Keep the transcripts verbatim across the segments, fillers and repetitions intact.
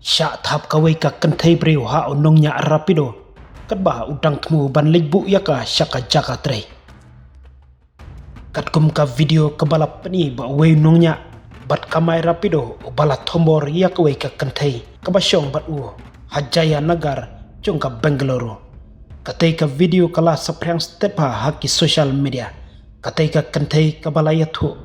Shah thap kawei ka kynthei briew ha u nongñiah Rapido, katba u dang thmu ban leit buh ïa ka sha ka jaka trei. Katkum ka video kaba la pyni ba uwei u nongñiah bad kamai Rapido uba la thombor ïa kawei ka kynthei kaba shong bad u ha Jayanagar jong ka Bengaluru. Katei ka video ka la saphriang stet bha ha ki social media. Katei ka kynthei kaba la ïathuh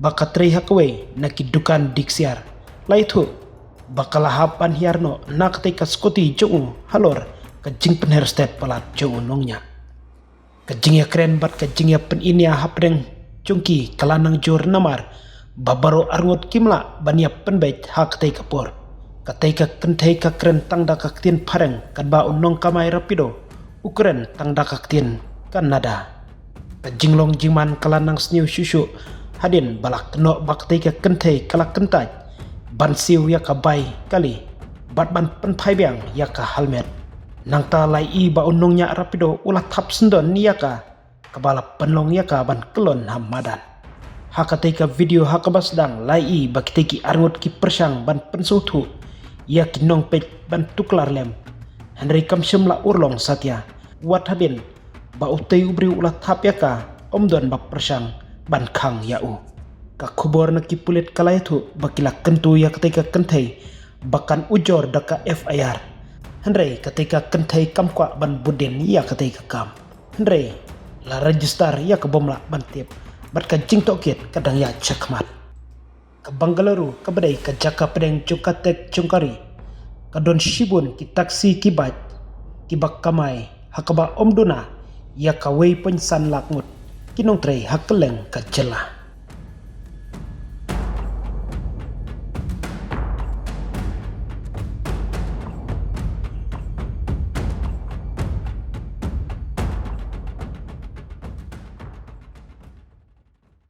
ba ka trei ha kawei na ki dukan diksiar, la ïathuh ba ka la hap ban hiar noh na katei ka skuti jong u halor ka jingpynher stet palat jong u nongñiah. Ka jingïakren bad ka jingïapyniaid hapdeng jong ki ka la nang jur namar ba baroh arngut kim lah ban ïapynbeit ha katei ka por. Katei ka kynthei ka kren tang da ka ktien phareng, katba u nongkamai Rapido u kren tang da ka ktien Kannada. Ka jinglong jingman ka la nang sniew shuh shuh hadien ba la kynnoh ba katei ka kynthei ka la kyntait ban siew ïa ka bai kali bad ban pynphai biang ïa ka helmet. Nangta la ïohi ba u nongñiah Rapido u la thap syndon ïa ka, kaba la pynlong ïa ka ban kyllon ha madan. Ha katei ka video ha kaba sdang la ïohi ba kitei ki arngut ki pyrshang ban pynsngewthuh ïa ki nongpeit ban tuklar lem, hynrei kam shym la urlong satia. Wat hadien ba utei u briew u la thap ïa ka, ym don ba pyrshang ban khang ïa u. Ka khubor na ki pulit ka la ïathuh ba ki la kyntu ïa katei ka kynthei ba kan ujor da ka F I R. Hynrei katei ka kynthei kam kwah ban bud dien ïa katei ka kam. Hynrei la register ïa ka bym lah ban tip bad ka jingtohkit ka dang ïaid shakhmat. Ka Bengaluru kaba dei ka jaka pdeng jong ka tek jong ka ri, ka don shibun ki taxi ki bike kiba kamai ha kaba ym duna ïa ka wei point san lak ngut ki nongtrei ha kylleng ka jylla.